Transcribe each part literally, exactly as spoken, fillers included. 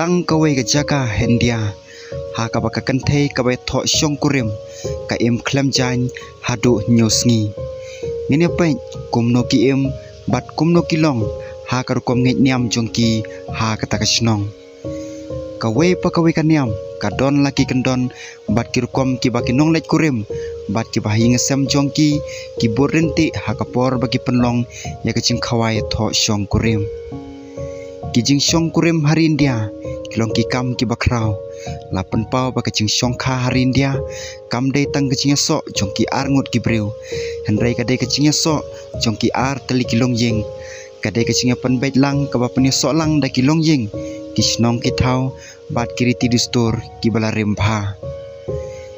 Tang kawei ka jaka ha India ha kaba ka kynthei kaba ïathoh shongkurim ka im khlem jaiñ haduh hynñiew sngi. Ngin ïa peit kumno ki im bad kumno ki long ha ka rukom ngeit niam jong ki ha kata ka shnong. Kawei pa kawei ka niam ka don la ki kyndon bad ki rukom kiba ki nongleit kurim bad kiba ha ïing ha sem jong ki ki bud ryntih ha ka por ba ki pynlong ïa ka jingkhawai ïathoh shongkurim. Ki jingshongkurim ha ri India ki long ki kam kiba khraw. La pynpaw ba ka jingshongkha ha ri India kam dei tang ka jingïasoh jong ki arngut ki briew, hynrei ka dei ka jingïasoh jong ki ar tylli ki longïing. Ka dei ka jingïapynbeit lang kaba pynïasoh lang da ki longïing, ki shnong ki thaw bad ki riti dustur kiba la rim bha.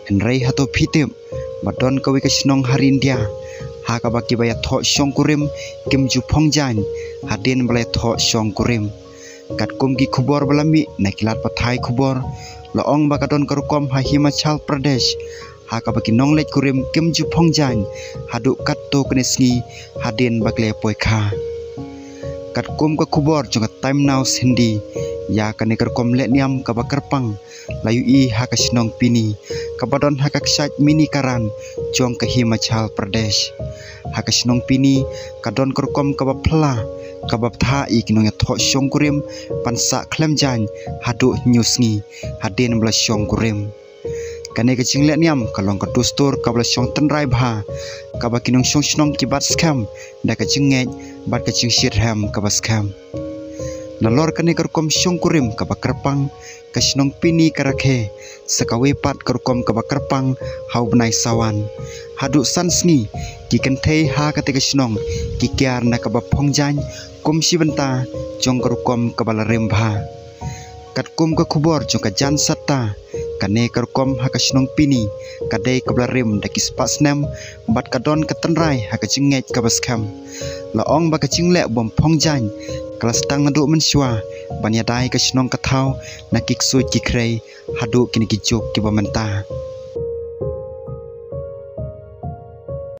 Hynrei hato phi tip ba don kawei ka shnong ha ri India ha kaba kiba ïathoh shongkurim kim ju phong jaiñ hadien ba la ïathoh shongkurim? Katkum ki khubor ba la mih na ki lad pathai khubor, la ong ba ka don ka rukom ha Himachal Pradesh ha kaba ki nongleit kurim kim ju phong jaiñ haduh katto katne sngi hadien ba ki la ïa poi kha. Katkum ka khubor jong ka Time Now Hindi, ïa kane ka rukom leh niam kaba kyrpang la ïohi ha ka shnong Pini kaba don ha ka kshaid Manikaran jong ka Himachal Pradesh. Ha ka shnong Pini ka don ka rukom kaba phylla kaba bthah ïa ki nongïathoh shongkurim ban sah khlem jaiñ haduh hynñiew sngi hadien ba la shongkurim. Kane ka jingleh niam ka long ka dustur kaba la shong tynrai bha, kaba ki nongshong shnong ki bat skhem da ka jingngeit bad ka jingshitrhem kaba skhem. Nalor kane ka rukom shongkurim kaba kyrpang, ka shnong Pini ka rakhe sa kawei pat ka rukom kaba kyrpang ha u bnai Sawan. Haduh san sngi ki kynthei ha kata ka shnong ki kiar na kaba phong jaiñ kum shi bynta jong ka rukom kaba la rim bha. Katkum ka khubor jong ka Jansatta, kane ka rukom ha ka shnong Pini ka dei kaba la rim da ki spah snem bad ka don ka tynrai ha ka jingngeit kaba skhem. La ong ba ka jingleh bym phong jaiñ ka la sdang naduh mynshuwa ban ïada ïa ka shnong ka thaw na ki ksuid ki khrei haduh kine ki juk kiba mynta.